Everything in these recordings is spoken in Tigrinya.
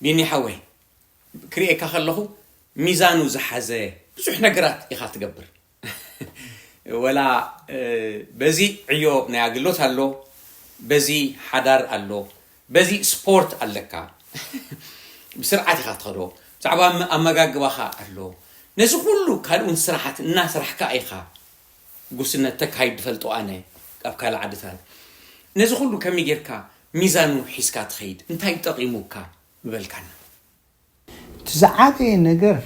ቢኒ ሓወይ፣ ክርእየካ ከለኹ ሚዛኑ ዝሓዘ ብዙሕ ነገራት ኢኻ ትገብር። ወላ በዚ ዕዮ ናይ ኣግሎት ኣሎ፣ በዚ ሓዳር ኣሎ፣ በዚ ስፖርት ኣለካ። ብስርዓት ኢኻ ትኸዶ። ብዛዕባ ኣመጋግባኻ ኣሎ። ነዚ ኩሉ ካልኡን ስራሓት እናስራሕካ ኢኻ ጉስነት ተካይድ ትፈልጦ። ኣነ ኣብ ካልእ ዓድታት ነዚ ኩሉ ከመይ ጌርካ ሚዛኑ ሒዝካ ትኸይድ? እንታይ ጠቒሙካ ምበልካና? እቲ ዝዓበየ ነገር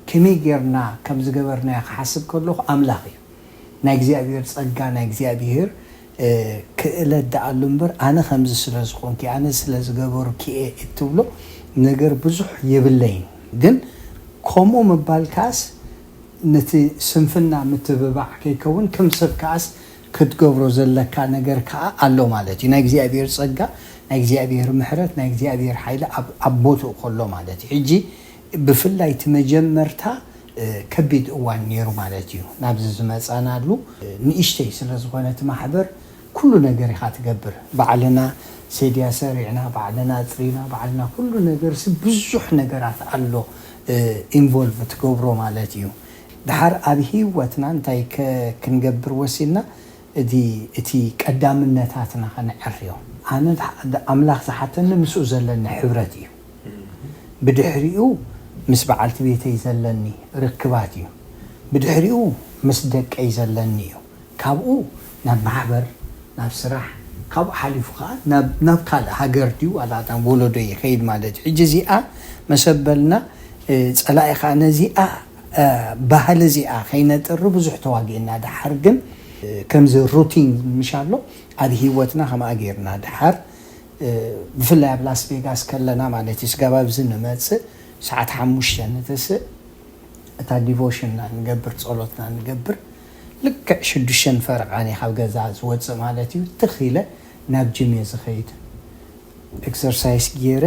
ከመይ ጌርና ከም ዝገበርናዮ ክሓስብ ከለኹ ኣምላኽ እዩ። ናይ እግዚኣብሔር ጸጋ፣ ናይ እግዚኣብሔር ክእለት ደኣሉ እምበር ኣነ ከምዚ ስለ ዝኾንኪ፣ ኣነ ስለ ዝገበርኪ እየ እትብሎ ነገር ብዙሕ የብለይን። ግን ከምኡ ምባል ከኣስ ነቲ ስንፍና ምትብባዕ ከይከውን ከም ሰብ ከኣስ ክትገብሮ ዘለካ ነገር ከኣ ኣሎ ማለት እዩ። ናይ እግዚኣብሔር ጸጋ፣ ናይ እግዚኣብሔር ምሕረት፣ ናይ እግዚኣብሔር ሓይሊ ኣብ ቦትኡ ከሎ ማለት እዩ። ሕጂ ብፍላይ እቲ መጀመርታ ከቢድ እዋን ነይሩ ማለት እዩ። ናብዚ ዝመጻናሉ ንእሽተይ ስለ ዝኾነ እቲ ማሕበር ኩሉ ነገር ኢኻ ትገብር። ባዕልና ሴድያ ሰሪዕና፣ ባዕልና ኣጽሪና፣ ባዕልና ኩሉ ነገር ሲ ብዙሕ ነገራት ኣሎ ኢንቮልቭ ትገብሮ ማለት እዩ። ድሓር ኣብ ህይወትና እንታይ ክንገብር ወሲና እቲ ቀዳምነታትና ከነዐርዮ። ኣነ ኣምላኽ ዝሓተኒ ምስኡ ዘለኒ ሕብረት እዩ። ብድሕሪኡ ምስ በዓልቲ ቤተይ ዘለኒ ርክባት እዩ። ብድሕሪኡ ምስ ደቀይ ዘለኒ እዩ። ካብኡ ናብ ማሕበር፣ ናብ ስራሕ፣ ካብኡ ሓሊፉ ከዓ ናብ ካልእ ሃገር ድዩ ዋላ ናብ ወለዶ ይኸይድ ማለት እዩ። ሕጂ እዚኣ መሰበልና ጸላኢ ከዓ ነዚኣ ባህሊ እዚኣ ከይነጥሪ ብዙሕ ተዋጊእና። ድሓር ግን ከምዚ ሩቲን ምሽ ኣሎ ኣብ ህይወትና ከምኣ ጌርና ድሓር ብፍላይ ኣብ ላስ ቬጋስ ከለና ማለት እዩ ስጋብ ኣብዚ ንመፅእ ሰዓት ሓሙሽተ ንተስእ እታ ዲቮሽንና ንገብር ጸሎትና ንገብር ልክዕ ሽዱሽተ ፈረቓኒ ካብ ገዛ ዝወፅእ ማለት እዩ ትኽ ኢለ ናብ ጅም እየ ዝኸይድ። ኤክሰርሳይስ ገይረ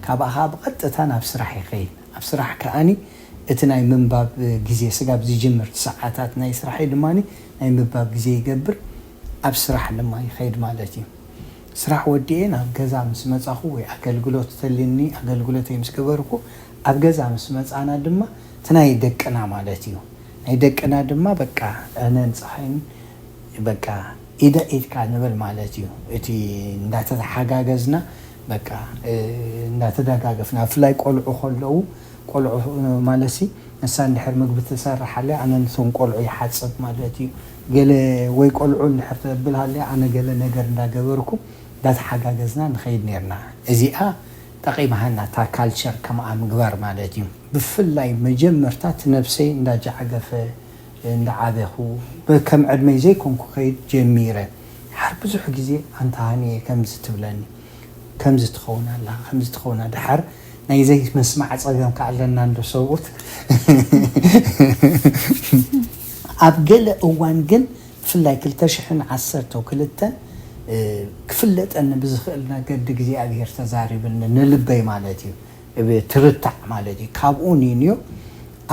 ካብኣ ከዓ ብቐጥታ ናብ ስራሕ ይኸይድ። ኣብ ስራሕ ከዓኒ እቲ ናይ ምንባብ ግዜ ስጋብ ዝጅምር ሰዓታት ናይ ስራሐይ ድማ ናይ ምንባብ ግዜ ይገብር። ኣብ ስራሕ ድማ ይኸይድ ማለት እዩ። ስራሕ ወዲኤ ናብ ገዛ ምስ መጻኹ ወይ ኣገልግሎት ተልኒ ኣገልግሎተይ ምስ ገበርኩ ኣብ ገዛ ምስ መጻና ድማ እቲ ናይ ደቅና ማለት እዩ ናይ ደቅና ድማ በቃ ኣነን ፀሓይን በቃ ኢደ ኢድካ ንብል ማለት እዩ። እቲ እንዳተተሓጋገዝና በቃ እንዳተደጋገፍና ብፍላይ ቆልዑ ከለዉ ቆልዑ ማለት ሲ ንሳ እንድሕር ምግቢ ትሰርሕ ሃልያ ኣነ ንቶም ቆልዑ ይሓፅብ ማለት እዩ። ገለ ወይ ቆልዑ እንድሕር ተብል ሃልያ ኣነ ገለ ነገር እንዳገበርኩ እንዳተሓጋገዝና ንኸይድ ነርና። እዚኣ ጠቒማሃና እታ ካልቸር ከምኣ ምግባር ማለት እዩ። ብፍላይ መጀመርታ እቲ ነብሰይ እንዳጃዕገፈ እንዳዓበኹ ከም ዕድመይ ዘይኮንኩ ከይድ ጀሚረ ድሓር ብዙሕ ግዜ ኣንታ ሃኒየ ከምዚ ትብለኒ ከምዚ ትኸውን ኣላ ከምዚ ትኸውን ኣላ ድሓር ናይ ዘይመስማዕ ፀገም ከዓ ኣለና እንዶ ሰብኡት ኣብ ገለ እዋን ግን ብፍላይ ክልተ ሽሕን ዓሰርተው ክልተን ክፍለጠኒ ብዝኽእል መገዲ እግዚኣብሄር ተዛሪብኒ ንልበይ ማለት እዩ ትርታዕ ማለት እዩ ካብኡ ኒንዮ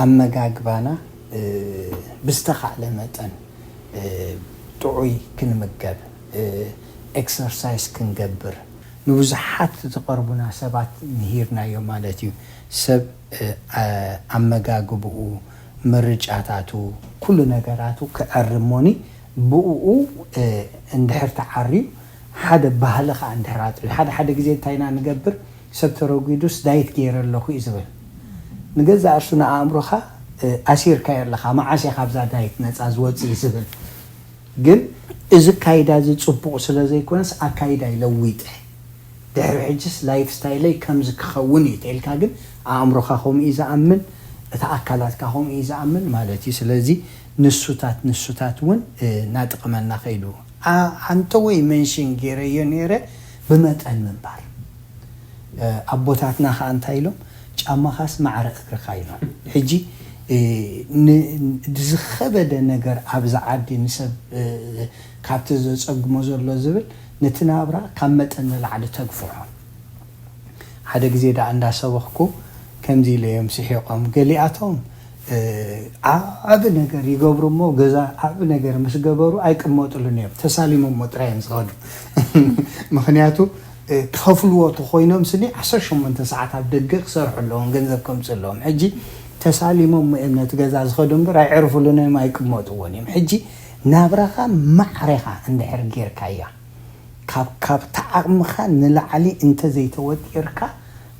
ኣመጋግባና ብዝተኻእለ መጠን ጥዑይ ክንምገብ ኤክሰርሳይስ ክንገብር ንብዙሓት ዝቐርቡና ሰባት ምሂርናዮም ማለት እዩ ሰብ ኣመጋግብኡ ምርጫታቱ ኩሉ ነገራቱ ክዕርሞኒ ብኡ እንድሕር ተዓርዩ ሓደ ባህሊ ከዓ እንድሕር ኣጥርዩ ሓደ ሓደ ግዜ እንታይ ኢና ንገብር ሰብ ተረጒዱስ ዳይት ገይረ ኣለኹ እዩ ዝብል ንገዛእ እርሱ ንኣእምሮኻ ኣሲርካዮ ኣለኻ መዓስ እየ ካብዛ ዳይት ነፃ ዝወፅእ እዩ ዝብል ግን እዚ ኣካይዳ እዚ ፅቡቕ ስለ ዘይኮነስ ኣካይዳይ ለዊጠ ድሕሪ ሕጅስ ላይፍ ስታይለይ ከምዚ ክኸውን እዩ ተኢልካ ግን ኣእምሮኻ ከምኡ እዩ ዝኣምን እቲ ኣካላትካ ከምኡ እዩ ዝኣምን ማለት እዩ ስለዚ ንሱታት ንሱታት እውን እናጥቕመና ከይዱ ኣንተ ወይ መንሽን ገይረዮ ነይረ ብመጠን ምንባር ኣቦታትና ከዓ እንታይ ኢሎም ጫማኻስ ማዕረ እግርኻ ኢሎም ሕጂ ዝኸበደ ነገር ኣብዚ ዓዲ ንሰብ ካብቲ ዘፀግሞ ዘሎ ዝብል ነቲ ናብራ ካብ መጠን ንላዕሊ ተግፍዖ ሓደ ግዜ ደኣ እንዳሰበኽኩ ከምዚ ኢለ እዮም ስሒቖም ገሊኣቶም ዓቢ ነገር ይገብሩ እሞ ገዛ ዓቢ ነገር ምስ ገበሩ ኣይቅመጥሉን እዮም ተሳሊሞሞ ጥራይ እዮም ዝኸዱ ምክንያቱ ክኸፍልዎ ተኾይኖም ስኒ ዓሰርተ ሸሞንተ ሰዓት ኣብ ደገ ክሰርሑ ኣለዎም፣ ገንዘብ ከምፅ ኣለዎም። ሕጂ ተሳሊሞም እዮም ነቲ ገዛ ዝኸዱ እምበር ኣይዕርፍሉን እዮም፣ ኣይቅመጥዎን እዮም። ሕጂ ናብራኻ ማዕሬኻ እንድሕር ጌርካያ፣ ካብ ካብቲ ዓቕምኻ ንላዕሊ እንተ ዘይተወጢርካ፣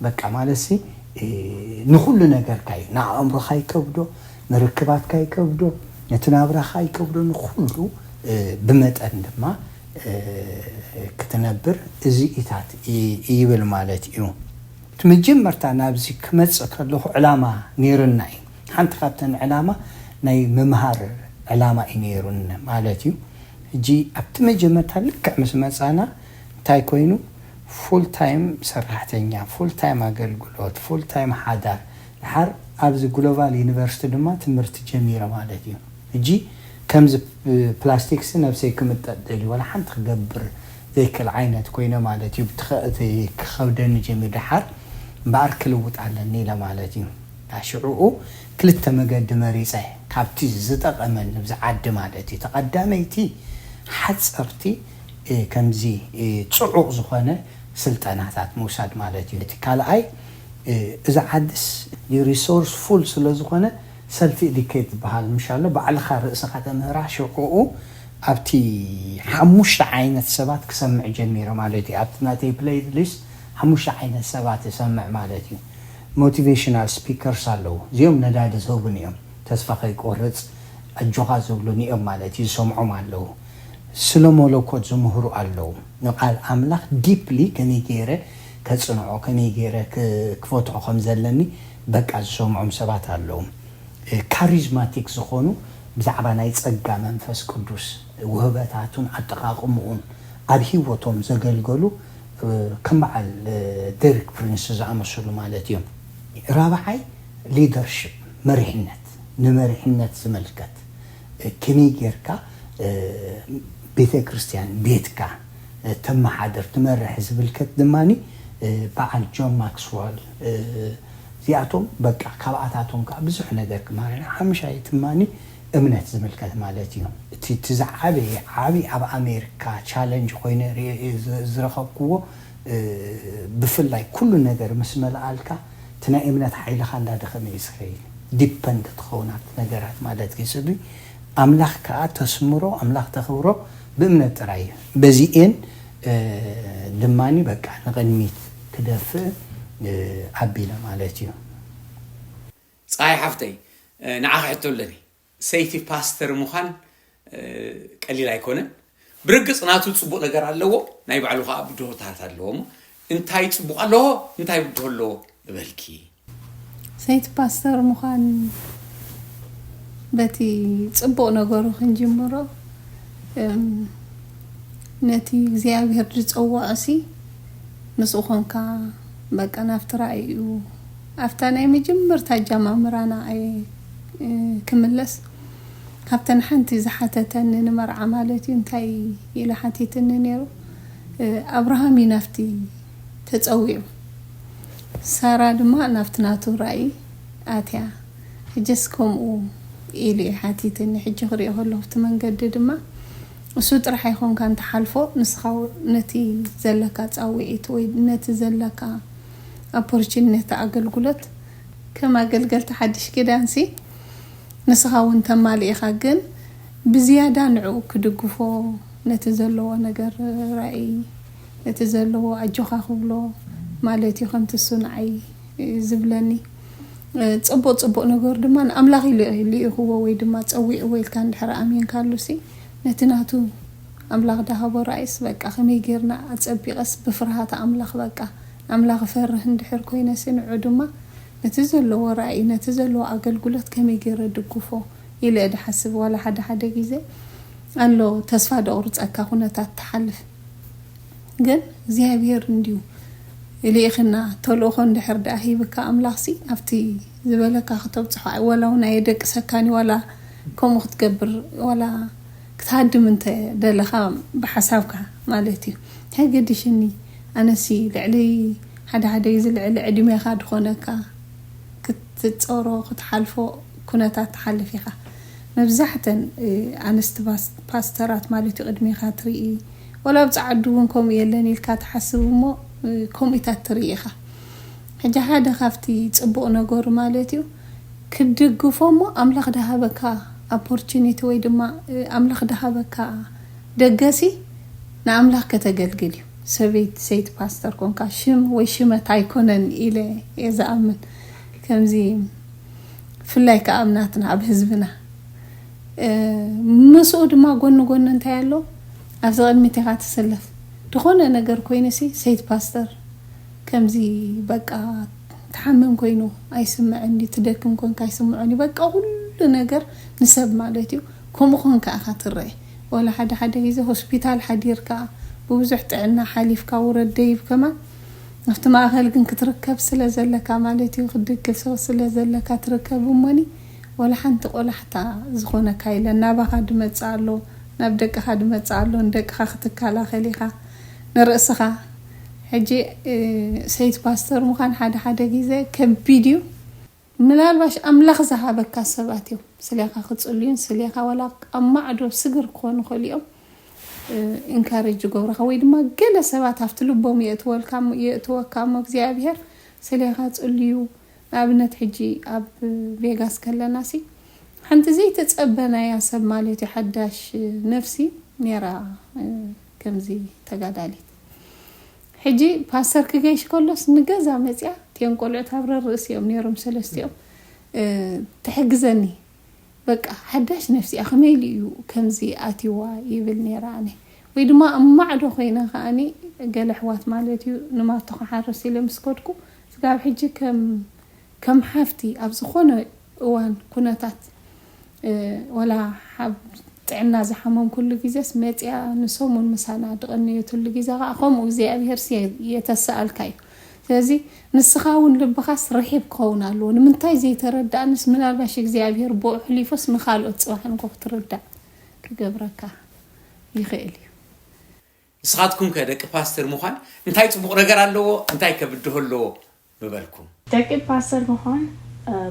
በቃ ማለት ሲ ንኹሉ ነገርካ እዩ። ንኣእምሮኻ ይከብዶ፣ ንርክባትካ ይከብዶ፣ ነቲ ናብራኻ ይከብዶ፣ ንኹሉ ብመጠን ድማ ክትነብር እዚ ኢታት ይብል ማለት እዩ። እቲ መጀመርታ ናብዚ ክመፅእ ከለኹ ዕላማ ነይሩና እዩ። ሓንቲ ካብተን ዕላማ ናይ ምምሃር ዕላማ እዩ ነይሩን ማለት እዩ። ሕጂ ኣብቲ መጀመርታ ልክዕ ምስ መፃና እንታይ ኮይኑ፣ ፉል ታይም ሰራሕተኛ፣ ፉል ታይም ኣገልግሎት፣ ፉል ታይም ሓዳር፣ ድሓር ኣብዚ ግሎባል ዩኒቨርሲቲ ድማ ትምህርቲ ጀሚረ ማለት እዩ። ሕጂ ከምዚ ፕላስቲክሲ ነብሰይ ክምጠጥ ደልዩ ዋላ ሓንቲ ክገብር ዘይክእል ዓይነት ኮይነ ማለት እዩ። ክኸብደኒ ጀሚሩ ድሓር እምበኣር ክልውጥ ኣለኒ ኢለ ማለት እዩ። ሽዑኡ ክልተ መገዲ መሪፀ፣ ካብቲ ዝጠቐመኒ ብዚ ዓዲ ማለት እዩ። ተቐዳመይቲ ሓፀርቲ ከምዚ ፅዑቕ ዝኾነ ስልጠናታት ምውሳድ ማለት እዩ። እቲ ካልኣይ እዚ ዓድስ ሪሶርስ ፉል ስለ ዝኾነ ሰልፊ ኤዲኬት ዝበሃል ምሻሎ ባዕልኻ ርእስኻ ተምህራ። ሽዑኡ ኣብቲ ሓሙሽተ ዓይነት ሰባት ክሰምዕ ጀሚረ ማለት እዩ። ኣብቲ ናተይ ፕሌይ ሊስት ሓሙሽተ ዓይነት ሰባት እሰምዕ ማለት እዩ። ሞቲቬሽናል ስፒከርስ ኣለዉ። እዚኦም ነዳዲ ዝህቡን እዮም። ተስፋ ከይቆርፅ ኣጆኻ ዝብሉን እዮም ማለት እዩ። ዝሰምዖም ኣለዉ። ስለ መለኮት ዝምህሩ ኣለዉ። ንቃል ኣምላኽ ዲፕሊ ከመይ ገይረ ከፅንዖ፣ ከመይ ገይረ ክፈትሖ ከም ዘለኒ በቃ ዝሰምዖም ሰባት ኣለዉ። ካሪዝማቲክ ዝኾኑ ብዛዕባ ናይ ጸጋ መንፈስ ቅዱስ ውህበታቱን ኣጠቓቕምኡን ኣብ ህይወቶም ዘገልገሉ ከም በዓል ደሪክ ፕሪንስ ዝኣመሰሉ ማለት እዮም። ራብዓይ ሊደርሽፕ፣ መሪሕነት፣ ንመሪሕነት ዝምልከት ከመይ ጌርካ ቤተ ክርስቲያን ቤትካ ተመሓደር ትመርሕ ዝምልከት ድማ በዓል ጆን ማክስዋል እዚኣቶም በቃ ካብኣታቶም ከዓ ብዙሕ ነገር ክማሃር ኢና። ሓምሻይ ትማኒ እምነት ዝምልከት ማለት እዩ። እቲ እቲ ዝዓበየ ዓብዪ ኣብ ኣሜሪካ ቻለንጅ ኮይነ ዝረኸብክዎ ብፍላይ ኩሉ ነገር ምስ መልኣልካ እቲ ናይ እምነት ሓይልኻ እንዳደኸመ እዩ ዝኸይድ። ዲፐንድ ትኸውን ኣብቲ ነገራት ማለት እዩ። ስቢ ኣምላኽ ከዓ ተስምሮ ኣምላኽ ተኽብሮ ብእምነት ጥራይ እዩ። በዚኤን ድማኒ በቃ ንቕድሚት ክደፍእ ኣቢለ ማለት እዩ። ፀሓይ ሓፍተይ ንዓኺ ሕቶ ኣለኒ። ሰይቲ ፓስተር ምዃን ቀሊል ኣይኮነን። ብርግፅ ናቱ ፅቡቕ ነገር ኣለዎ፣ ናይ ባዕሉ ከዓ ብድሆታት ኣለዎ። እንታይ ፅቡቕ ኣለዎ እንታይ ብድሆ ኣለዎ እበልኪ? ሰይቲ ፓስተር ምዃን በቲ ፅቡቕ ነገሩ ክንጅምሮ ነቲ እግዚኣብሔር ዝፀወዖ ሲ ምስኡ ኮንካ በቃ ናብቲ ራእይኡ ኣብታ ናይ መጀመርታ ኣጀማምራ ንዓይ ክምለስ ካብተን ሓንቲ ዝሓተተኒ ንመርዓ ማለት እዩ እንታይ ኢለ ሓቲትኒ ነይሩ ኣብርሃም እዩ ናብቲ ተፀዊዑ ሳራ ድማ ናብቲ ናቱ ራእይ ኣትያ ሕጅስ ከምኡ ኢሉ እዩ ሓቲትኒ ሕጂ ክሪኦ ከለኹ እቲ መንገዲ ድማ እሱ ጥራሕ ኣይኮንካ እንተሓልፎ ንስኻ ነቲ ዘለካ ፃውዒት ወይ ነቲ ዘለካ ኣፖርቹኒቲ ኣገልግሎት ከም ኣገልገልቲ ሓድሽ ኪዳንሲ ንስኻ እውን ተማሊ ኢኻ ግን ብዝያዳ ንዕኡ ክድግፎ ነቲ ዘለዎ ነገር ራእይ ነቲ ዘለዎ ኣጆኻ ክብሎ ማለት እዩ ከምቲ እሱ ንዓይ ዝብለኒ ፅቡቅ ፅቡቅ ነገሩ ድማ ንኣምላኽ ኢሉ ልኢኽዎ ወይ ድማ ፀዊዕዎ ኢልካ እንድሕር ኣሚንካሉ ሲ ነቲ ናቱ ኣምላኽ ዳሃቦ ራእይስ በቃ ከመይ ጌርና ኣፀቢቀስ ብፍርሃት ኣምላኽ በቃ ኣምላኽ እፈርህ እንድሕር ኮይነሲ ንዑ ድማ ነቲ ዘለዎ ራእይ ነቲ ዘለዎ ኣገልግሎት ከመይ ጌረ ድግፎ ኢለ እየ ድሓስብ ዋላ ሓደ ሓደ ግዜ ኣሎ ተስፋ ደቑርፀካ ኩነታት ትሓልፍ ግን እግዚኣብሄር እንድዩ ልኢኽና ተልእኾ እንድሕር ደኣ ሂብካ ኣምላኽሲ ኣብቲ ዝበለካ ክተብፅሖ ዋላ እውን ኣየደቅሰካን እዩ ዋላ ከምኡ ክትገብር ዋላ ክትሃድም እንተ ደለኻ ብሓሳብካ ማለት እዩ እንታይ ገዲሽኒ ኣነሲ ልዕሊ ሓደ ሓደ ግዜ ልዕሊ ዕድሜኻ ድኾነካ ክትፀሮ ክትሓልፎ ኩነታት ትሓልፍ ኢኻ መብዛሕተን ኣንስቲ ፓስተራት ማለት እዩ ቅድሜኻ ትርኢ ወላ ኣብ ፀዓዱ እውን ከምኡ የለን ኢልካ ትሓስብ እሞ ከምኡታት ትርኢ ኢኻ። ሕጂ ሓደ ካብቲ ጽቡቕ ነገሩ ማለት እዩ፣ ክትድግፎ እሞ ኣምላኽ ድሃበካ ኦፖርቹኒቲ ወይ ድማ ኣምላኽ ድሃበካ ደገሲ ንኣምላኽ ከተገልግል እዩ። ሰበይቲ ሰይቲ ፓስተር ኮንካ ሽም ወይ ሽመት ኣይኮነን ኢለ እየ ዝኣምን። ከምዚ ብፍላይ ከዓ ኣብ ናትና ኣብ ህዝብና ምስኡ ድማ ጎኒ ጎኒ እንታይ ኣሎ ኣብዚ ቅድሚት ኢኻ ትስለፍ። ዝኾነ ነገር ኮይኑሲ ሰይቲ ፓስተር ከምዚ በቃ ትሓምም ኮይኑ ኣይስምዐኒ፣ ትደክም ኮንካ ኣይስምዖኒ። በቃ ኩሉ ነገር ንሰብ ማለት እዩ። ከምኡ ኮንካ ኢኻ ትረአ። ወላ ሓደ ሓደ ግዜ ሆስፒታል ሓዲርካ ብብዙሕ ጥዕና ሓሊፍካ ውረድ ደይብ ከማን ኣብቲ ማእኸል ግን ክትርከብ ስለ ዘለካ ማለት እዩ፣ ክትድግፍ ሰው ስለ ዘለካ ትርከብ እሞኒ ወላ ሓንቲ ቆላሕታ ዝኾነካ የለን። ናባኻ ድመጽእ ኣሎ፣ ናብ ደቅኻ ድመጽእ ኣሎ፣ ንደቅኻ ክትከላኸል ኢኻ ንርእስኻ። ሕጂ ሰይቲ ፓስተር ምዃን ሓደ ሓደ ግዜ ከቢድ እዩ። ምናልባሽ ኣምላኽ ዝሃበካ ሰባት እዮም ስሌኻ ክጽልዩን ስሌኻ ዋላ ኣብ ማዕዶ ስግር ክኾኑ ይኽእሉ እዮም። ኢንካሬጅ ይገብሩኻ ወይ ድማ ገለ ሰባት ኣብቲ ልቦም የእትወልካ የእትወካ እሞ እግዚኣብሄር ስሌኻ ጽልዩ። ንኣብነት ሕጂ ኣብ ቬጋስ ከለና ሲ ሓንቲ ዘይተጸበናያ ሰብ ማለት እዩ ሓዳሽ ነፍሲ ነይራ። ከምዚ ተጋዳሊት ሕጂ ፓስተር ክገይሽ ከሎስ ንገዛ መጽያ እቲኦም ቆልዑት ኣብ ረርእሲ እዮም ነይሮም ሰለስቲኦም ትሕግዘኒ። በቃ ሓዳሽ ነፍሲ እያ ከመይ ኢሉ እዩ ከምዚ ኣትዋ ይብል ነይረ ኣነ። ወይ ድማ ኣብ ማዕዶ ኮይነ ከኣኒ ገለ ኣሕዋት ማለት እዩ ንማቶ ክሓርስ ኢለ ምስ ከድኩ ስጋብ ሕጂ ከም ከም ሓፍቲ ኣብ ዝኾነ እዋን ኩነታት ዋላ ጥዕና ዝሓመምኩሉ ግዜስ መፅያ ንሰሙን ምሳና ድቐንየትሉ ግዜ ከዓ ከምኡ እግዚኣብሄርስ የተሰኣልካ እዩ። ስለዚ ንስኻ እውን ልብኻስ ርሒብ ክኸውን ኣለዎ። ንምንታይ ዘይተረዳእንስ ምናልባሽ እግዚኣብሄር ብኡ ሕሊፉስ ንኻልኦት ፅባሕ ንጎ ክትርዳእ ክገብረካ ይኽእል እዩ። ንስኻትኩም ከ ደቂ ፓስተር ምዃን እንታይ ፅቡቕ ነገር ኣለዎ? እንታይ ከ ብድሆ ኣለዎ ምበልኩም? ደቂ ፓስተር ምዃን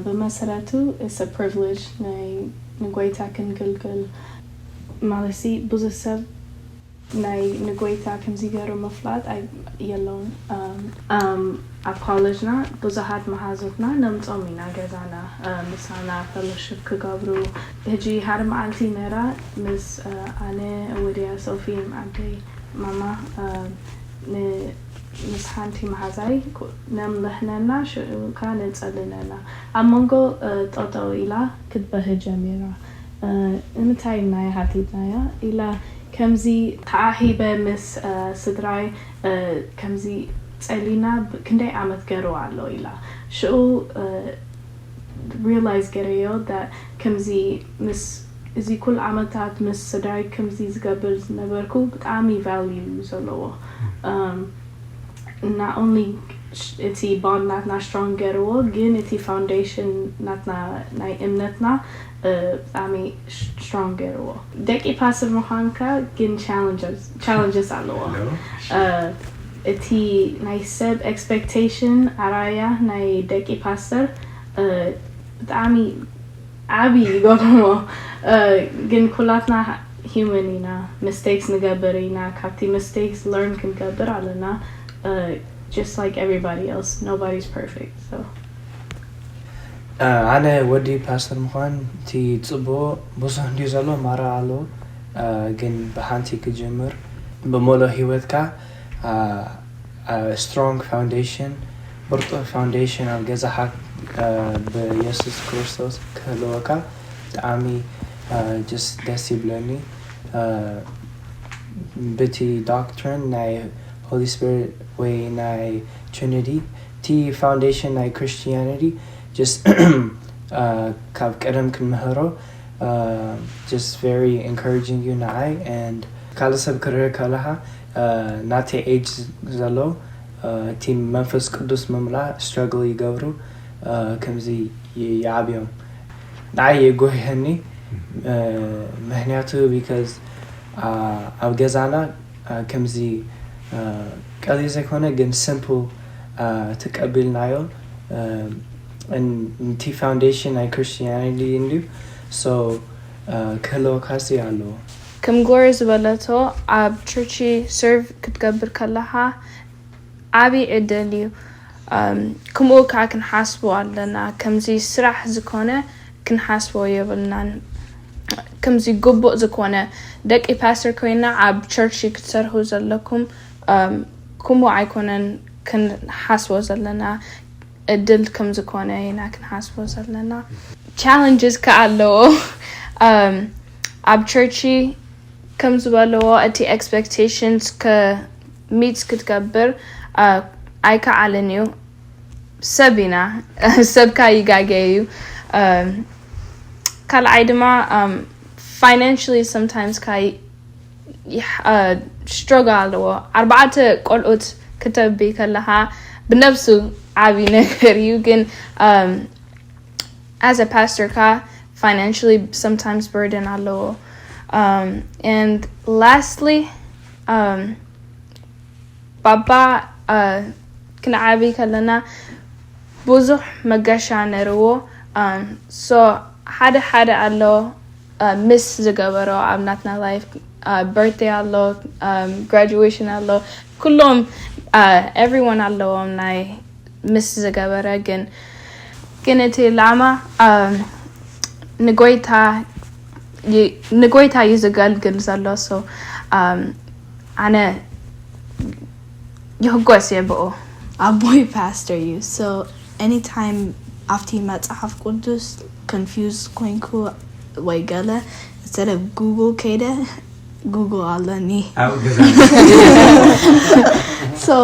ብመሰረቱ it's a privilege ናይ ንጎይታ ክንግልግል ማለትሲ ብዙሕ ሰብ ናይ ንጎይታ ከምዚ ገይሩ ምፍላጥ የለውን። ኣብ ኮሌጅና ብዙሓት መሓዙትና ነምጾም ኢና ገዛና ምሳና ፌሎሺፕ ክገብሩ። ሕጂ ሓደ መዓልቲ ነራ ምስ ኣነ፣ ወድያ፣ ሶፊ፣ ዓደይ፣ ማማ፣ ምስ ሓንቲ መሓዛይ ነምልሕነና ሽዑ ከኣ ነጸልነና ኣብ መንጎ ጠጠው ኢላ ክትበህ ጀሚራ። ንምንታይ ኢልና ሓቲትናያ ኢላ ከምዚ ተዓሂበ ምስ ስድራይ ከምዚ ጸሊና ክንደይ ዓመት ገርዋ ኣሎ ኢላ ሽዑ realize ገረዮ that ከምዚ ምስ እዚ ኩሉ ዓመታት ምስ ስድራይ ከምዚ ዝገብር ዝነበርኩ ብጣዕሚ value እዩ ዘለዎ። Not only እቲ bond ናትና strong ገርዎ ግን እቲ foundation ናትና ናይ እምነትና ብጣዕሚ strong ገርዎ። ደቂ ፓስተር ምዃንካ ግን challenges ኣለዎ። እቲ ናይ ሰብ expectation ኣራያ ናይ ደቂ ፓስተር ብጣዕሚ ዓብዪ ይገብርዎ። ግን ኩላትና human ኢና፣ mistakes ንገብር ኢና። ካብቲ mistakes learn ክንገብር ኣለና። Just like everybody else, nobody's perfect. So ኣነ ወዲ ፓስተር ምዃን እቲ ጽቡቕ ብዙሕ እንድዩ ዘሎ ማራ ኣሎ። ግን ብሓንቲ ክጅምር ብመሎ ህይወትካ strong foundation ብርጡዕ foundation ኣብ ገዛኻ ብየሱስ ክርስቶስ ክህልወካ ብጣዕሚ just ደስ ይብለኒ። ብቲ doctrine ናይ Holy Spirit ወይ ናይ Trinity እቲ foundation ናይ Christianity just ካብ ቀደም ክንምህሮ just very encouraging እዩ ንዓይ and ካልእ ሰብ ክርኢ ከለኻ ናተይ age ዘሎ እቲ መንፈስ ቅዱስ ምምላእ struggle ይገብሩ ከምዚ ይዓብዮም ንዓይ የጎህየኒ ምክንያቱ because ኣብ ገዛና ከምዚ ቀሊል ዘይኮነ ግን simple ተቀቢልናዮ እቲ foundation ናይ Christianity እንድዩ so ክህልወካሲ ኣለዎ። ከም ጎረ ዝበለቶ ኣብ church serve ክትገብር ከለኻ ዓብዪ ዕድል እዩ። እም፣ ከምኡ ከዓ ክንሓስቦ ኣለና። ከምዚ ስራሕ ዝኾነ ክንሓስቦ የብልናን። ከምዚ ግቡእ ዝኾነ ደቂ ፓስተር ኮይና ኣብ ቸርች ክትሰርሑ ዘለኩም፣ እም፣ ከምኡ ኣይኮነን ክንሓስቦ ዘለና። እድል ከም ዝኾነ ኢና ክንሓስቦ ዘለና። ቻለንጅስ ከዓ ኣለዎ። እም፣ ኣብ ቸርች ከም ዝበለዎ እቲ ኤክስፔክቴሽንስ ከሚት ክትገብር እ፣ ኣይከዓልን እዩ። ሰብ ኢና፣ ሰብካ ይጋገ እዩ። እም፣ ካልኣይ ድማ ፋይናንሽሊ ሰምታይምስ ካይ ስትሮግል ኣለዎ። ኣርባዕተ ቆልዑት ክተቢ ከለኻ ብነብሱ ዓብዪ ነገር እዩ። ግን as a pastor ካ financially sometimes burden ኣለዎ። And lastly, ባባ ክንዓቢ ከለና ብዙሕ መገሻ ነርዎ። So ሓደ ሓደ ኣሎ ምስ ዝገበሮ ኣብ ናትና ላይፍ፣ በርትደይ ኣሎ፣ ግራጁዌሽን ኣሎ፣ ኩሎም፣ everyone ኣለዎም ናይ ምስ ዝገበረ። ግን ግን እቲ ላማ ንጎይታ ንጎይታ እዩ ዝገልግል ዘሎ። So ኣነ ይህጎስ እየ ብኡ። ኣቦይ ፓስተር እዩ። So anytime ኣብቲ መፅሓፍ ቅዱስ confuse ኮይንኩ ወይ ገለ፣ instead of Google ከይደ፣ Google ኣለኒ። ኣብ ገዛ So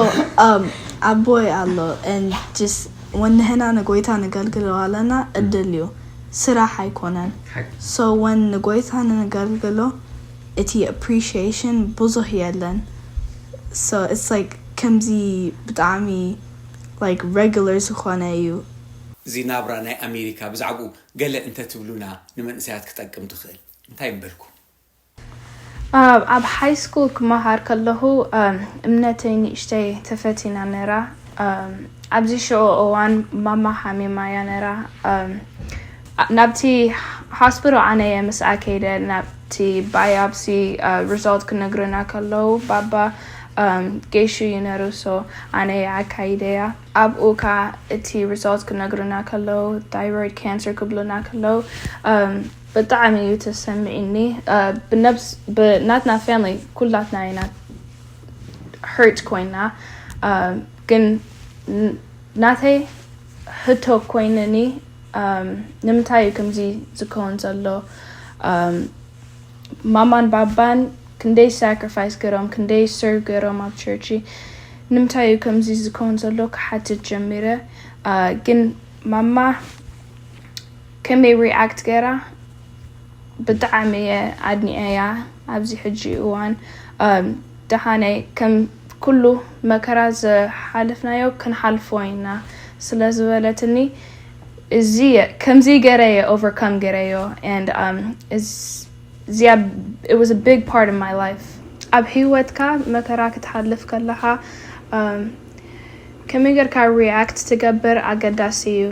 um ኣቦይ ኣሎ። And just ወንህና ንጎይታ ንገልግሎ ኣለና። እድል እዩ፣ ስራሕ ኣይኮነን። So ወን ንጎይታ ንገልግሎ፣ እቲ appreciation ብዙሕ የለን። So it's like ከምዚ ብጣዕሚ like regular ዝኾነ እዩ። እዚ ናብራ ናይ ኣሜሪካ ብዛዕባኡ ገለ እንተትብሉና ንመንእሰያት ክጠቅም ትኽእል እንታይ ምበልኩ? ኣብ ሃይ ስኩል ክመሃር ከለኹ እምነተይ ንእሽተይ ተፈቲና ነራ። ኣብዚ ሽዑ እዋን ማማ ሓሚማ እያ ነራ። ናብቲ ሆስፒታል ኣነ እየ ምስኣ ከይደ። ናብቲ ባዮፕሲ ሪዛልት ክነግሩና ከለዉ ባባ ገይሹ እዩ ነሩ። So ኣነ እየ ኣካይደያ። ኣብኡ ካ እቲ ሪዛልት ክነግሩና ከለዉ ታይሮይድ ካንሰር ክብሉና ከለዉ ብጣዕሚ እዩ ተሰሚዒኒ። ብነብስ ብናትና ፋሚሊ ኩላትና ኢና ሀርት ኮይና። ግን ናተይ ህቶ ኮይንኒ ንምንታይ እዩ ከምዚ ዝከውን ዘሎ? ማማን ባባን ክንደይ ሳክሪፋይስ ገይሮም ክንደይ ሰርቭ ገይሮም ኣብ ቸርች፣ ንምንታይ እዩ ከምዚ ዝከውን ዘሎ ክሓትት ጀሚረ። ግን ማማ ከመይ ሪኣክት ገይራ ብጣዕሚ እየ ኣድኒኤያ። ኣብዚ ሕጂ እዋን ደሓነይ ከም ኩሉ መከራ ዝሓለፍናዮ ክንሓልፎ ኢና ስለ ዝበለትኒ፣ እዚ ከምዚ ገረየ ኦቨርካም ገረዮ። And እዚኣ it was a big part of my life። ኣብ ህይወትካ መከራ ክትሓልፍ ከለኻ ከመይ ጌርካ ሪኣክት ትገብር ኣገዳሲ እዩ።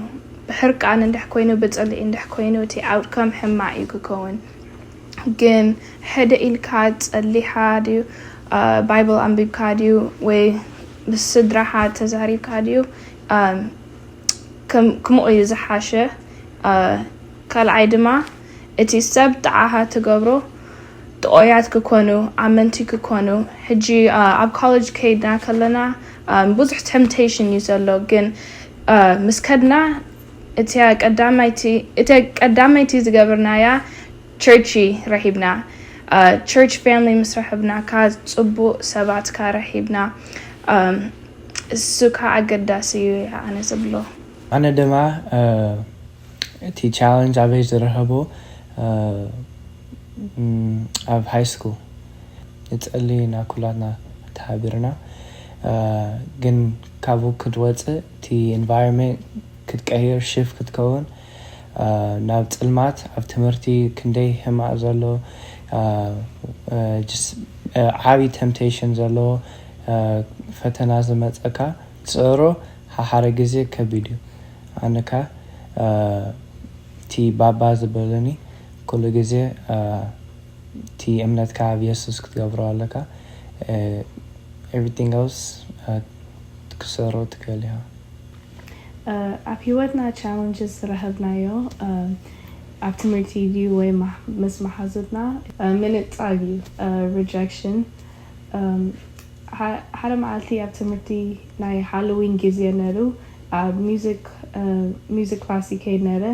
ብሕርቃን እንድሕ ኮይኑ ብፅልኢ እንድሕ ኮይኑ እቲ ኣውትካም ሕማቕ እዩ ክከውን። ግን ሕደ ኢልካ ጸሊኻ ድዩ፣ ባይብል ኣንቢብካ ድዩ፣ ወይ ምስ ስድራኻ ተዛሪብካ ድዩ፣ ከምኡ እዩ ዝሓሸ። ካልኣይ ድማ እቲ ሰብ ጥዓኻ ትገብሮ ጥዑያት ክኮኑ ኣመንቲ ክኮኑ። ሕጂ ኣብ ኮሌጅ ከይድና ከለና ብዙሕ ተምፕቴሽን እዩ ዘሎ። ግን ምስ ከድና እቲያ ቀዳመይቲ ዝገበርናያ ቸርች ረኺብና። ቸርች ፋሚሊ ምስ ረኸብና ካ ፅቡቅ ሰባት ካ ረኺብና። እሱ ካ ኣገዳሲ እዩ ኣነ ዝብሎ። ኣነ ድማ እቲ ቻለንጅ ኣበይ ዝረኸቦ ኣብ ሃይ ስኩል ንፀሊ ኢና ኩላትና ተሓቢርና። ግን ካብኡ ክትወፅእ እቲ ኤንቫይሮንመንት ክትቀይር ሽፍት ክትከውን ናብ ፅልማት ኣብ ትምህርቲ ክንደይ ሕማቕ ዘሎ ዓብዪ ተምፕቴሽን ዘለዎ ፈተና ዝመፀካ ትፅእሮ ሓሓረ ግዜ ከቢድ እዩ። ኣነካ እቲ ባባ ዝበለኒ ኩሉ ግዜ እቲ እምነትካ ኣብ የሱስ ክትገብሮ ኣለካ። Everything else ክሰሮ ትከል ኢኻ። ኣብ ሂወትና challenges ዝረኸብናዮ ኣብ ትምህርቲ ድዩ ወይ ምስ መሓዙትና ምንጻግ እዩ። Rejection ሓደ መዓልቲ ኣብ ትምህርቲ ናይ ሃሎዊን ግዜ ነሩ ኣብ music class ይከይድ ነረ።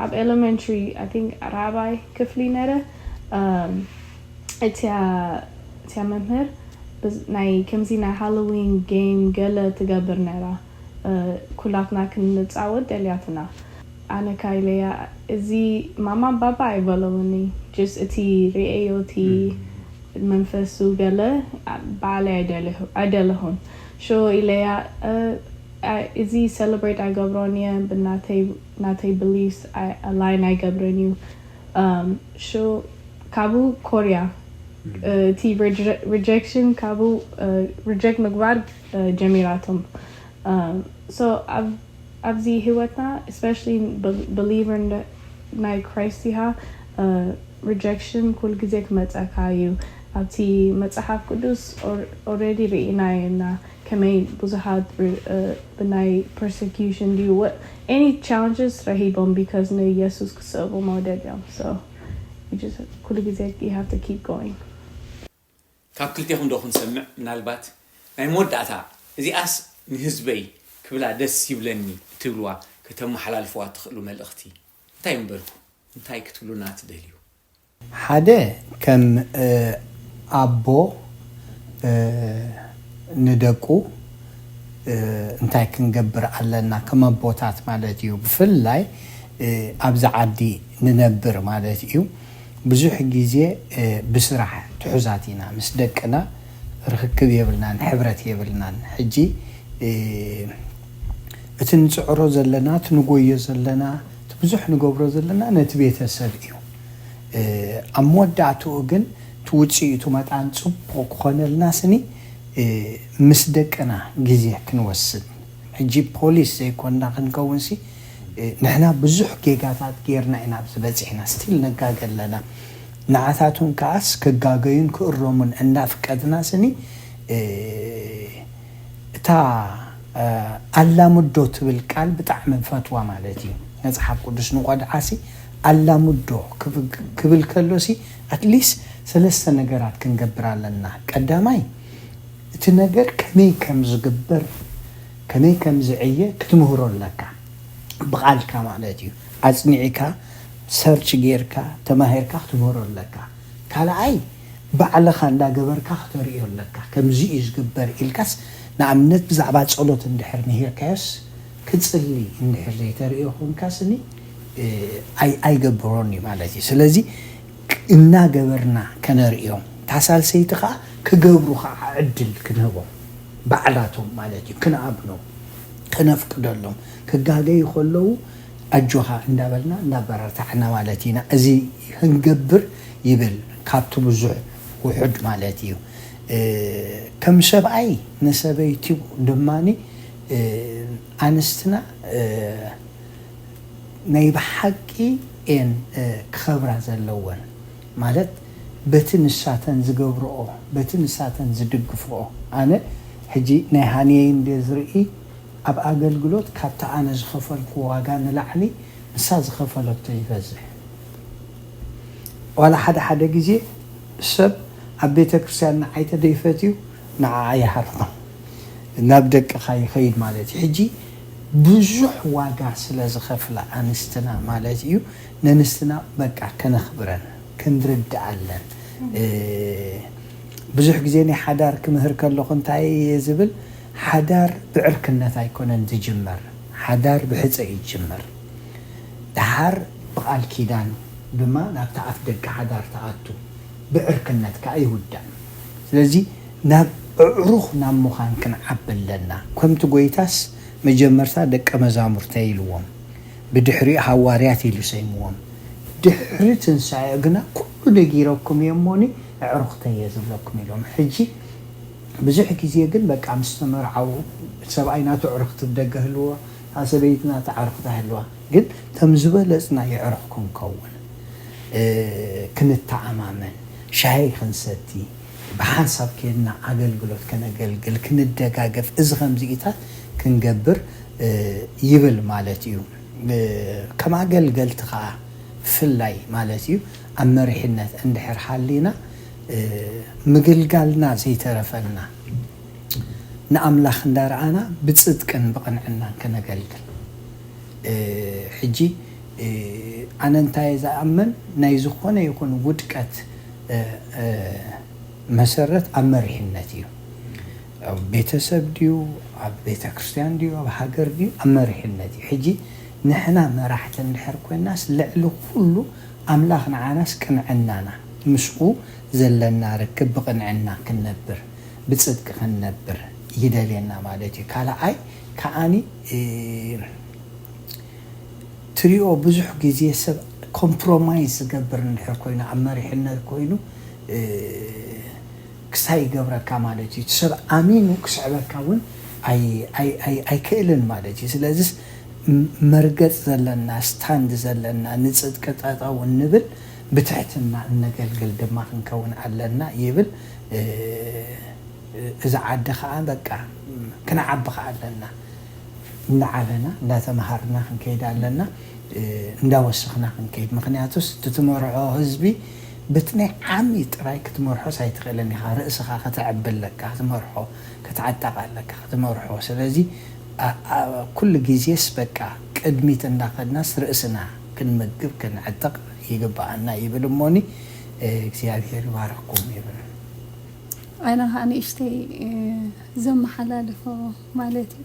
ኣብ elementary I think ራባይ ክፍሊ ነረ። እቲያ መምህር ናይ ከምዚ ናይ ሃሎዊን game ገለ ትገብር ነራ። ኩላትና ክንጻወት ደልያትና። ኣነ ካይለያ እዚ ማማ ባባ ኣይበለውኒ። Just እቲ ርእዮ እቲ መንፈሱ ገለ ባዕለይ ኣይደለኹን። ሾ ኢለያ እዚ celebrate ኣይገብሮን እየ ብናተይ beliefs align ኣይገብርን እዩ። ሾ ካብኡ ኮርያ እቲ rejection ካብኡ reject ምግባር ጀሚራቶም። So ኣብዚ ህይወትና especially believer ናይ Christ ኢኻ rejection ኩሉ ግዜ ክመፀካ እዩ። ኣብቲ መፅሓፍ ቅዱስ already ርኢናዮ እና ከመይ ብዙሓት ብናይ persecution ድዩ any challenges ረሂቦም because ንኢየሱስ ክስዕቡ መውደድ እዮም። So ኩሉ ግዜ you have to keep going። ካብ ክልቴኹም ዶ ክንሰምዕ ምናልባት ናይ መወዳእታ እዚኣስ ንህዝበይ ክብላ ደስ ይብለኒ እትብልዋ ከተመሓላልፍዋ ትኽእሉ መልእኽቲ እንታይ ምበልኩ እንታይ ክትብሉና ትደልዩ? ሓደ ከም ኣቦ ንደቁ እንታይ ክንገብር ኣለና ከም ኣቦታት ማለት እዩ። ብፍላይ ኣብዚ ዓዲ ንነብር ማለት እዩ። ብዙሕ ግዜ ብስራሕ ትሑዛት ኢና፣ ምስ ደቅና ርኽክብ የብልናን፣ ሕብረት የብልናን። ሕጂ እቲ ንፅዕሮ ዘለና፣ እቲ ንጎዮ ዘለና፣ እቲ ብዙሕ ንገብሮ ዘለና ነቲ ቤተሰብ እዩ። ኣብ መወዳእትኡ ግን እቲ ውፅኢቱ መጣን ፅቡቕ ክኾነልና ስኒ ምስ ደቅና ግዜ ክንወስድ ሕጂ ፖሊስ ዘይኮንና ክንከውንሲ ንሕና ብዙሕ ጌጋታት ጌርና ኢና ኣብዚ በፂሕና ስቲል ነጋገ ኣለና። ንዓታቱን ከዓስ ክጋገዩን ክእረሙን እናፍቀድና ስኒ እታ ኣላምዶ ትብል ቃል ብጣዕሚ ንፈትዋ ማለት እዩ። መፅሓፍ ቅዱስ ንቆድዓሲ ኣላምዶ ክብል ከሎሲ ኣትሊስ ሰለስተ ነገራት ክንገብር ኣለና። ቀዳማይ እቲ ነገር ከመይ ከም ዝግበር ከመይ ከም ዝዕየ ክትምህሮ ኣለካ ብቓልካ ማለት እዩ። ኣፅኒዕካ ሰርች ጌርካ ተማሂርካ ክትምህሮ ኣለካ። ካልኣይ ባዕልኻ እንዳገበርካ ክተርእዮ ኣለካ። ከምዚ እዩ ዝግበር ኢልካስ ንኣብነት ብዛዕባ ፀሎት እንድሕር ምሂርካዮስ ክፅሊ እንድሕር ዘይተርእዮ ኮንካ ስኒ ኣይገብሮን እዩ ማለት እዩ። ስለዚ እናገበርና ከነርእዮም እታ ሳልሰይቲ ከዓ ክገብሩ ከዓ ዕድል ክንህቦም ባዕላቶም ማለት እዩ ክንኣብኖም ከነፍቅደሎም ክጋገዩ ከለዉ ኣጆኻ እንዳበልና እንዳበረታዕና ማለት ኢና። እዚ ክንገብር ይብል ካብቲ ብዙሕ ውሑድ ማለት እዩ። ከም ሰብኣይ ንሰበይቱ ድማ ኣንስትና ናይ ብሓቂ እየን ክኸብራ ዘለወን ማለት በቲ ንሳተን ዝገብርኦ በቲ ንሳተን ዝድግፍኦ ኣነ ሕጂ ናይ ሃንየይ እንደ ዝርኢ ኣብ ኣገልግሎት ካብቲ ኣነ ዝኸፈልኩ ዋጋ ንላዕሊ ንሳ ዝኸፈለቶ ይበዝሕ። ዋላ ሓደ ሓደ ግዜ ሰብ ኣብ ቤተ ክርስቲያን ንዓይ ተደይፈትዩ ንዓዓ ይሃርሞ ናብ ደቅኻ ይኸይድ ማለት እዩ። ሕጂ ብዙሕ ዋጋ ስለ ዝኸፍላ ኣንስትና ማለት እዩ ነንስትና በቃ ከነኽብረን ክንርድኣለን ብዙሕ ግዜ ናይ ሓዳር ክምህር ከለኹ እንታይ እየ ዝብል ሓዳር ብዕርክነት ኣይኮነን ዝጅመር ሓዳር ብሕፀ እዩ ዝጅመር ደሓር ብቓል ኪዳን ድማ ናብቲ ኣፍ ደገ ሓዳር ትኣቱ ብዕርክነት ከዓ ይውዳእ ስለዚ ናብ ኣዕሩኽ ናብ ምዃን ክንዓቢ ኣለና ከምቲ ጎይታስ መጀመርታ ደቀ መዛሙርተይ ኢልዎም ብድሕሪኡ ሃዋርያት ኢሉ ሰይምዎም ድሕሪ ትንሳኤ ግና ኩሉ ነጊረኩም እየ እሞኒ ኣዕሩኽተይ እየ ዝብለኩም ኢሎም ሕጂ ብዙሕ ግዜ ግን በቃ ምስ ተመርዓዉ ሰብኣይ ናቱ ኣዕሩኽቲ ብደገ ህልዎ ሰበይቲ ናታ ኣዕሩኽታ ህልዋ ግን ከም ዝበለፅና የዕሩኽ ክንከውን ክንተዓማመን ሻሂ ክንሰቲ ብሓንሳብ ኬድና ኣገልግሎት ከነገልግል ክንደጋገፍ፣ እዚ ከምዚኢታት ክንገብር ይብል ማለት እዩ። ከም ኣገልገልቲ ከዓ ብፍላይ ማለት እዩ፣ ኣብ መሪሕነት እንድሕር ሃሊና፣ ምግልጋልና ዘይተረፈና፣ ንኣምላኽ እንዳረኣና ብጽድቅን ብቕንዕናን ከነገልግል። ሕጂ ኣነ እንታይ ዝኣምን፣ ናይ ዝኾነ ይኹን ውድቀት መሰረት ኣብ መሪሕነት እዩ። ኣብ ቤተሰብ ድዩ፣ ኣብ ቤተ ክርስቲያን ድዩ፣ ኣብ ሃገር ድዩ፣ ኣብ መሪሕነት እዩ። ሕጂ ንሕና መራሕቲ እንድሕር ኮይናስ፣ ልዕሊ ኩሉ ኣምላኽ ንዓናስ ቅንዕናና፣ ምስኡ ዘለና ርክብ ብቕንዕና ክንነብር፣ ብጽድቂ ክንነብር ይደልየና ማለት እዩ። ካልኣይ ከዓኒ ትሪኦ፣ ብዙሕ ግዜ ሰብ ኮምፕሮማይዝ ዝገብር እንድሕር ኮይኑ፣ ኣብ መሪሕነት ኮይኑ ክሳይ ይገብረካ ማለት እዩ። እቲ ሰብ ኣሚኑ ክስዕበካ እውን ኣይክእልን ማለት እዩ። ስለዚስ መርገፅ ዘለና፣ ስታንድ ዘለና፣ ንፅድቂ ጠጠው እንብል፣ ብትሕትና እነገልግል ድማ ክንከውን ኣለና ይብል። እዚ ዓዲ ከዓ በቃ ክንዓቢ ከዓ ኣለና። እንዳዓበና እንዳተምሃርና ክንከይድ ኣለና። እንዳወሰኽና ክንከይድ፣ ምክንያቱስ እቲ ትመርሖ ህዝቢ በቲ ናይ ዓሚ ጥራይ ክትመርሖስ ኣይትኽእልን ኢኻ። ርእስኻ ከተዕቢ ኣለካ ክትመርሖ፣ ክትዓጠቕ ኣለካ ክትመርሖ። ስለዚ ኩሉ ግዜስ በቃ ቅድሚት እንዳኸድናስ ርእስና ክንምግብ ክንዕጥቕ ይግብኣና ይብል እሞኒ እግዚኣብሔር ይባርኽኩም ይብል። ኣነ ከዓ ንእሽተይ ዘመሓላልፎ ማለት እዩ።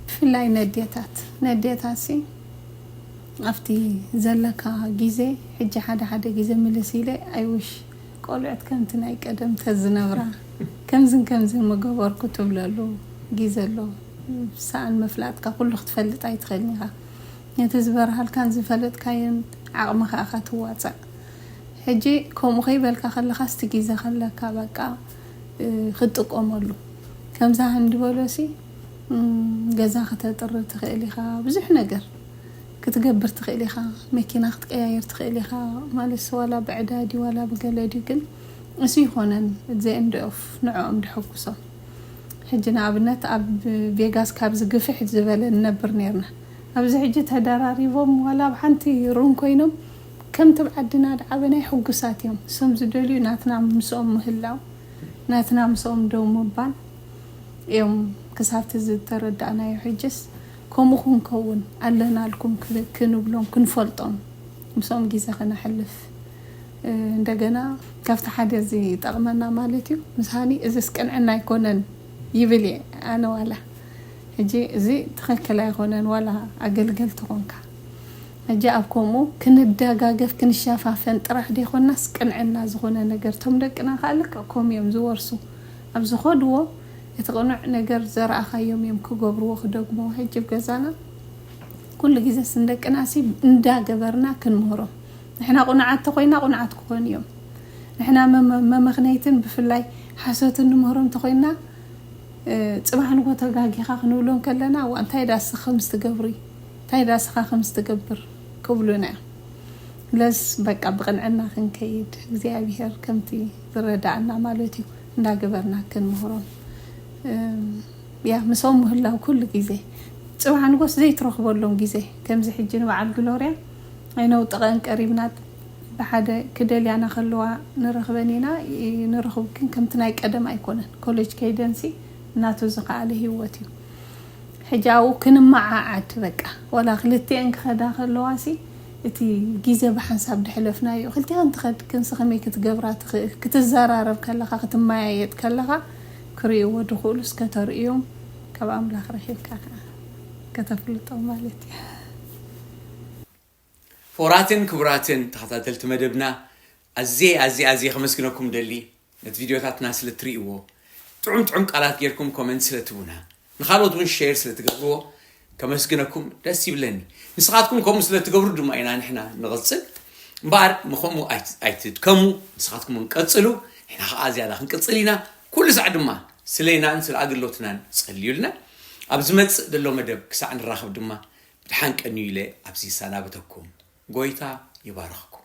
ብፍላይ ነዴታት ነዴታት ሲ ኣብቲ ዘለካ ግዜ ሕጂ ሓደ ሓደ ግዜ ምልስ ኢለ ኣይውሽ ቆልዑት ከምቲ ናይ ቀደም ተዝነብራ ከምዝን ከምዝን ምገበርኩ ትብለሉ ግዜ ኣሎ። ሰኣን ምፍላጥካ ኩሉ ክትፈልጥ ኣይትኽእልን ኢኻ። ነቲ ዝበርሃልካን ዝፈለጥካዮን ዓቕምኻ ኢኻ ትዋፃእ። ሕጂ ከምኡ ከይበልካ ከለኻ ስቲ ግዜ ከለካ በቃ ክትጥቀመሉ። ከምዛ ህንዲ በሎሲ ገዛ ክተጥሪ ትኽእል ኢኻ፣ ብዙሕ ነገር ክትገብር ትኽእል ኢኻ፣ መኪና ክትቀያየር ትኽእል ኢኻ። ማለት ዋላ ብዕዳ ድዩ ዋላ ብገለ ድዩ፣ ግን እሱ ይኾነን ዘእንድ ኦፍ ንዕኦም ድሕጉሶም። ሕጂ ንኣብነት ኣብ ቬጋስ ካብዚ ግፍሕ ዝበለ ንነብር ነርና። ኣብዚ ሕጂ ተደራሪቦም ዋላ ኣብ ሓንቲ ሩም ኮይኖም ከምቲ ኣብ ዓድና ድዓበናይ ሕጉሳት እዮም። እሶም ዝደልዩ ናትና ምስኦም ምህላው፣ ናትና ምስኦም ደው ምባል እዮም። ክሳብቲ ዝተረዳእናዮ ሕጅስ ከምኡ ክንከውን ኣለናልኩም ክንብሎም ክንፈልጦም ምስኦም ግዜ ከነሕልፍ እንደገና ካብቲ ሓደ እዚ ይጠቕመና ማለት እዩ። ምስ ሃኒ እዚስ ቅንዕና ኣይኮነን ይብል እየ ኣነ ዋላ ሕጂ እዚ ትኽክል ኣይኮነን ዋላ ኣገልገልቲ ኮንካ። ሕጂ ኣብ ከምኡ ክንደጋገፍ ክንሸፋፈን ጥራሕ ደይኮናስ ቅንዕና ዝኾነ ነገር እቶም ደቅና ከዓ ልክዕ ከምኡ እዮም ዝወርሱ ኣብ ዝኸድዎ እቲ ቅኑዕ ነገር ዘረኣኻዮም እዮም ክገብርዎ ክደግምዎ። ሕጂ ኣብ ገዛና ኩሉ ግዜስ ንደቅናሲ እንዳገበርና ክንምህሮም ንሕና ቁኑዓት ተኾይና ቁኑዓት ክኾኑ እዮም። ንሕና መመኽነይትን ብፍላይ ሓሶትን ንምህሮም ተኾይና ፅባሕ ንጎ ተጋጊኻ ክንብሎም ከለና እዋ እንታይ ዳ እስኺ ከምዚ ትገብሪ እንታይ ዳ እስኻ ከምዚ ትገብር ክብሉና እዮም። ለስ በቃ ብቕንዕና ክንከይድ እግዚኣብሄር ከምቲ ዝረዳኣና ማለት እዩ እንዳገበርና ክንምህሮም ያ ምስኦም ምህላው ኩሉ ግዜ ፅባሕ ንጎስ ዘይትረኽበሎም ግዜ ከምዚ ሕጂ ንበዓል ግሎርያ ኣይነውጥቐን ቀሪብና ብሓደ ክደልያና ከለዋ ንረኽበን ኢና ንረኽብ ግን ከምቲ ናይ ቀደም ኣይኮነን ኮሌጅ ከይደንሲ እናቱ ዝኸኣለ ህይወት እዩ ሕጂ ኣብኡ ክንመዓዓድ በቃ ዋላ ክልቲኤን ክኸዳ ከለዋ ሲ እቲ ግዜ ብሓንሳብ ድሕለፍናዮ ክልቲኤን ትኸድ ክንሲ ከመይ ክትገብራ ትኽእል ክትዘራረብ ከለኻ ክትመያየጥ ከለኻ ክርእይዎ ድኽእሉ እስከ ተርእዮም ካብ ኣምላኽ ረኺብካ ከዓ ከተፍልጦ ማለት እዩ። ክቡራትን ክቡራትን ተኸታተልቲ መደብና ኣዝየ ኣዝየ ኣዝየ ከመስግነኩም ደሊ ነቲ ቪድዮታትና ስለ ትርእይዎ ጥዑም ጥዑም ቃላት ጌርኩም ኮመንት ስለ ትቡና ንኻልኦት እውን ሼር ስለ ትገብርዎ ከመስግነኩም ደስ ይብለኒ ንስኻትኩም ከምኡ ስለ ትገብሩ ድማ ኢና ንሕና ንቕጽል እምበኣር ምኸምኡ ኣይትድከሙ ንስኻትኩም እውን ቀጽሉ ንሕና ከዓ ዝያዳ ክንቅጽል ኢና ኩሉ ሳዕ ድማ ስለይናን ስለ ኣገልግሎትናን ጸልዩልና ኣብ ዝመጽእ ዘሎ መደብ ክሳዕ ንራኸብ ድማ ብድሓን ቀንዩ ኢለ ኣብዚ ይሰናብተኩም ጎይታ ይባርኽኩም